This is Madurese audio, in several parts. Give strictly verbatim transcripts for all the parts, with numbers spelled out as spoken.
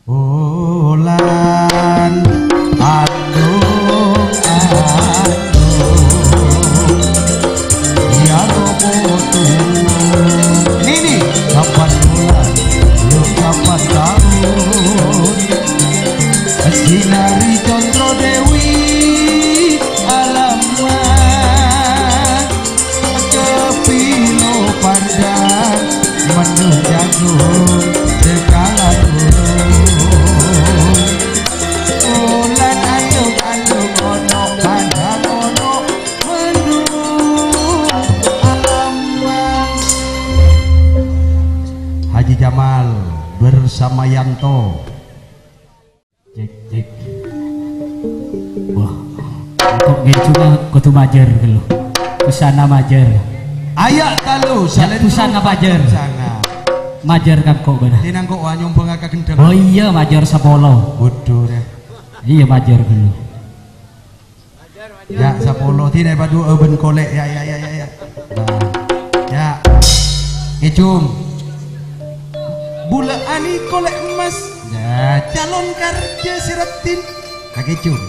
Bulan adung-adung, ya roh putu. Nini, kapan bulan, yo kapan taun? Sinari Condro Dewi, alamat. Kepilo pandang menu jagung sekalan burung. Bulan andung-andung ono pandang ono menu alamat. Haji Jamal bersama Yanto. Cek, cek. Wah, engko' ngeju ka kodu majâr ghâllu. Busana majâr. Aya' talu, ya, salèn busana majâr. Busana. Majâr ka engko' bâ'na. Dinangko' wa nyombhâng ka gendheng. Oh iyâ, majâr sapolo. Waduh, deh. Iyâ, majâr ghâllu. Ya', sapolo. Dinè padu'a bân kolè'. Ya', ya', ya', ya', ya'. Nah. Ya'. Kèjung. Bulâ'âni kolè' emmas. Ya', calon karjâ sè raddhin. Ka kèjung.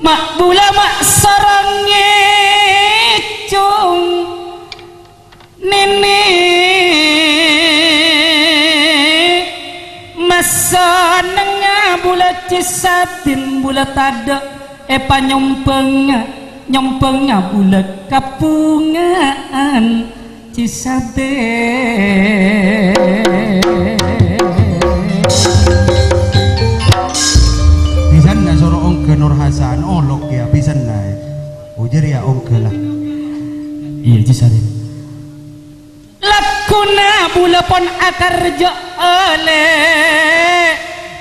Ma' bulâ ma' sareng ngèjung. Nènè' masa nengnga bulâ Cisadin bulâ tadâ' èpanyombhângnga, nyombhângnga bulâ kabhunga'an Cisadin. Bisanna soro ongghâ Nur Hasan, olok ya, bisanna. Ojâr ya, ongghâ la. Iyâ, Cisadin. Lagghuna bulâ pon akarjâ alè',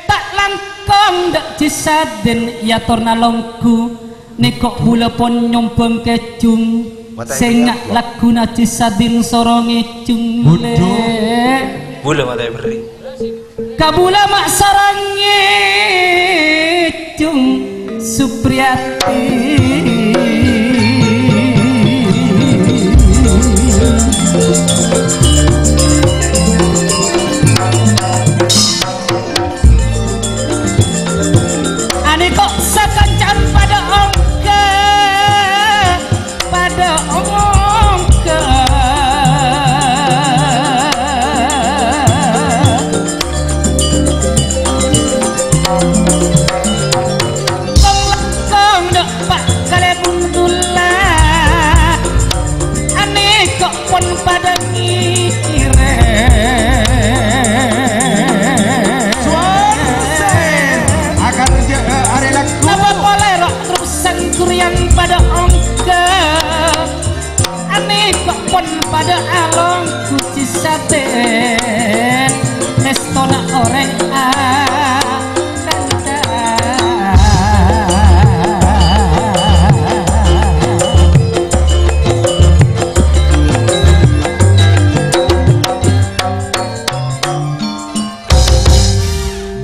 ta' langkong dâ' Cisadin èyatorna longghu, nèko' bulâ pon nyombhâng kèjung, sènga' lagghuna Cisadin soro ngèjung. Waduh. Lè'. Bulâ matè berri'. Kabulâ ma' sareng ngèjung Supriyati. Anèko' sakanca'an padâ ongghâ. Padâ ongghâ. Kong-langkong dâ' pa' kalèbun dulla. Anèko' pon padâ ngèkèrè. Suara sè akan je-, eh, arè lagu. Napa polè ro'? Terus sangkurian padâ ongghâ, anèko' pon padâ alongghu Cisadin, èstona orèng akanta.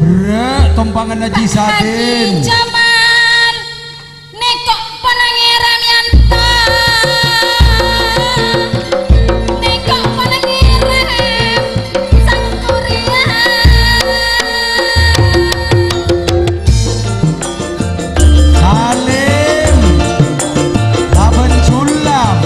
Berrâ', tompanganna Cisadin. Haji Jamal. Nèko' panangèran Yanto, nèko' panangèran Sangkurian. Salim, Laban Sulam.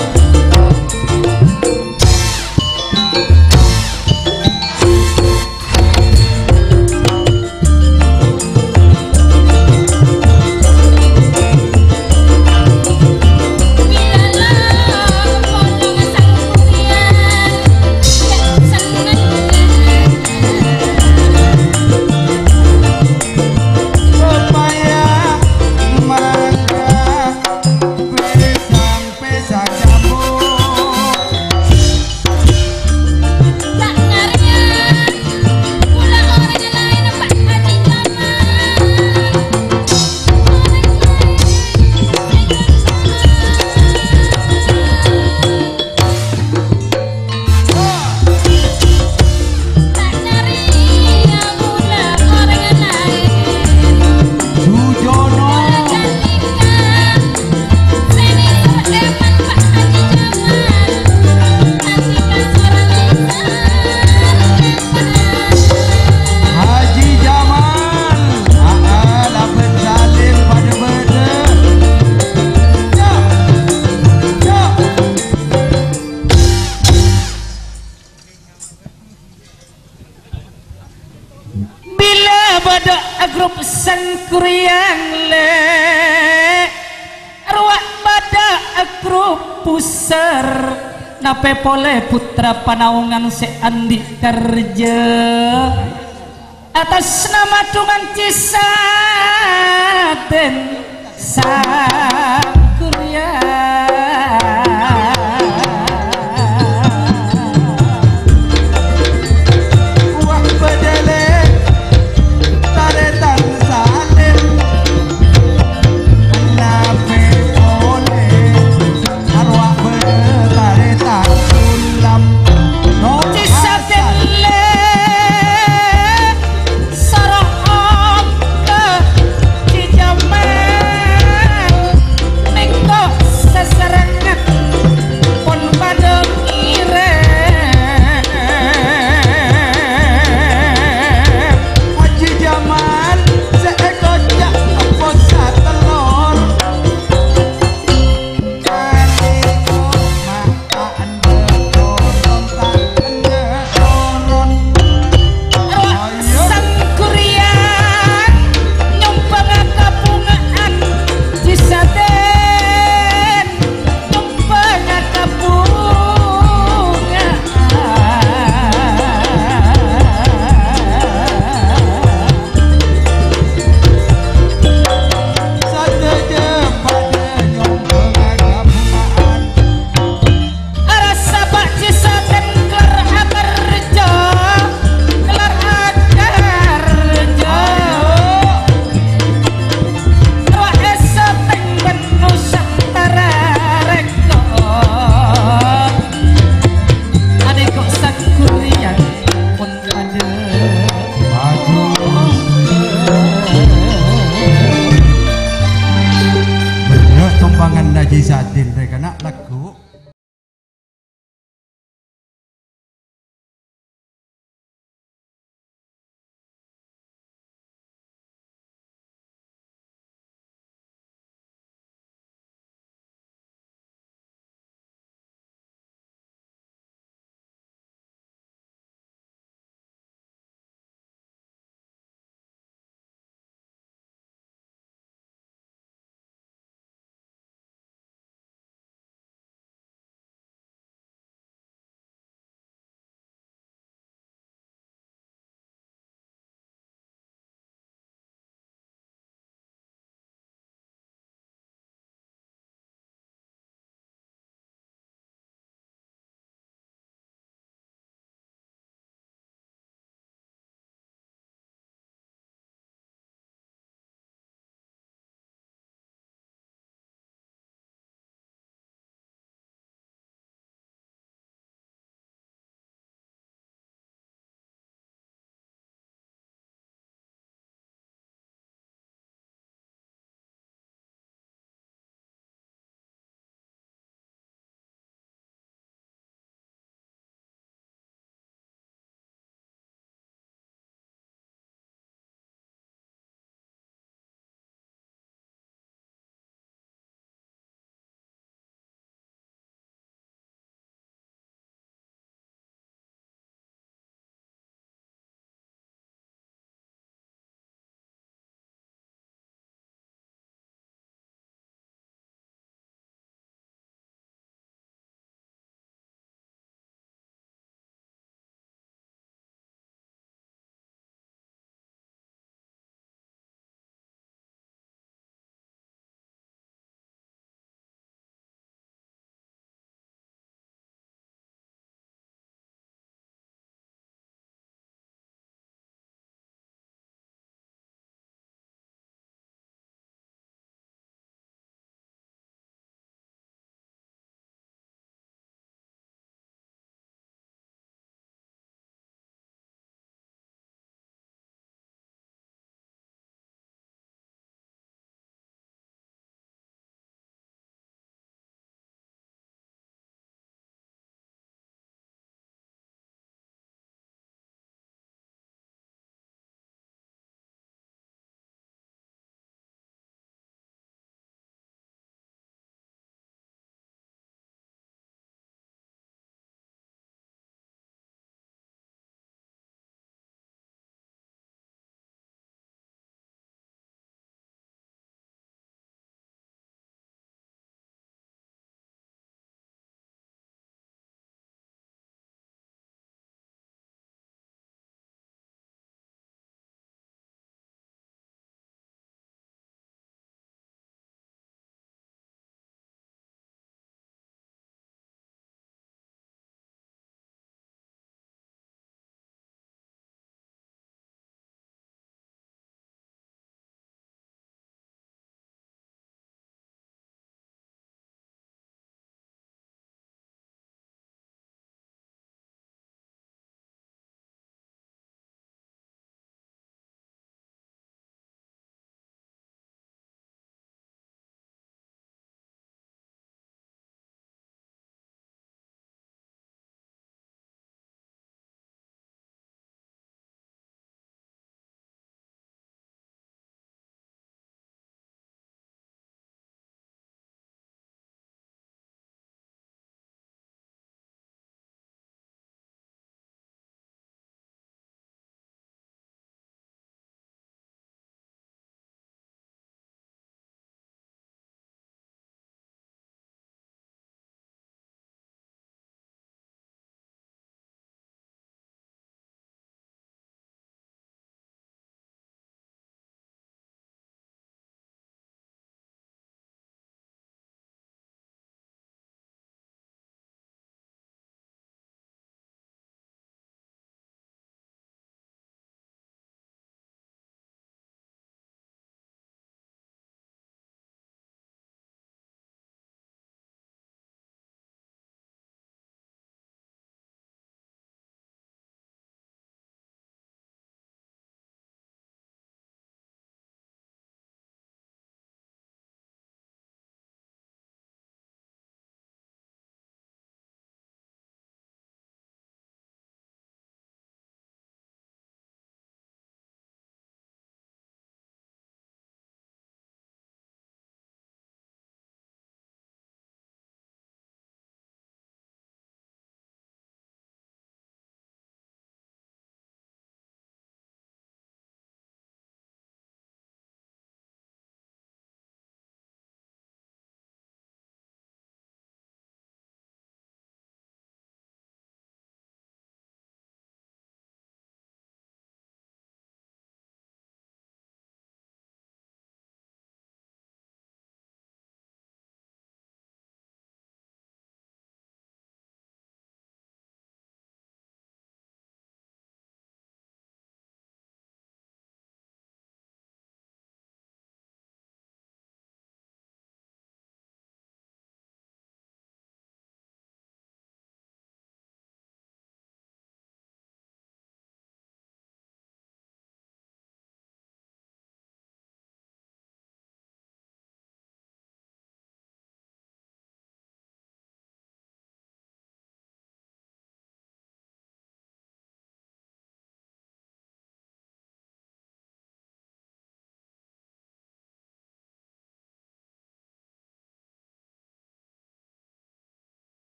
Rup sangkuriyang lè', rowa padâ agrupusar, napè polè pottra panaongan sè andi' karjâ. Atas nama Dungan Cisadèn sangkuriyang. Wa' bâdâlè tarètan salèm, napè polè arwah bâdâ tarètan sulam. No, Cisadèn lè'. Soro ongghu Ji Jamal, nèngko' sasarengngan pon padâ ngèrèm. Haji Jamal sè èkoca' pon satellor. Sangkuriyang nyombhângnga kabhunga'an, Ji Sadèn nyombhângnga kabhunga'an. Sadhâjâ padâ nyombhângnga kabhunga'an. Arassa bâ' Ji Sadèn kellar akarjâ, kellar akarjâ. Rowa èsatèng bân Nusantara rèko. Anèko' sangkuriyang pon padâ. Bagus. Bhendher tompangana Ji Sadèn rè kana' lagu.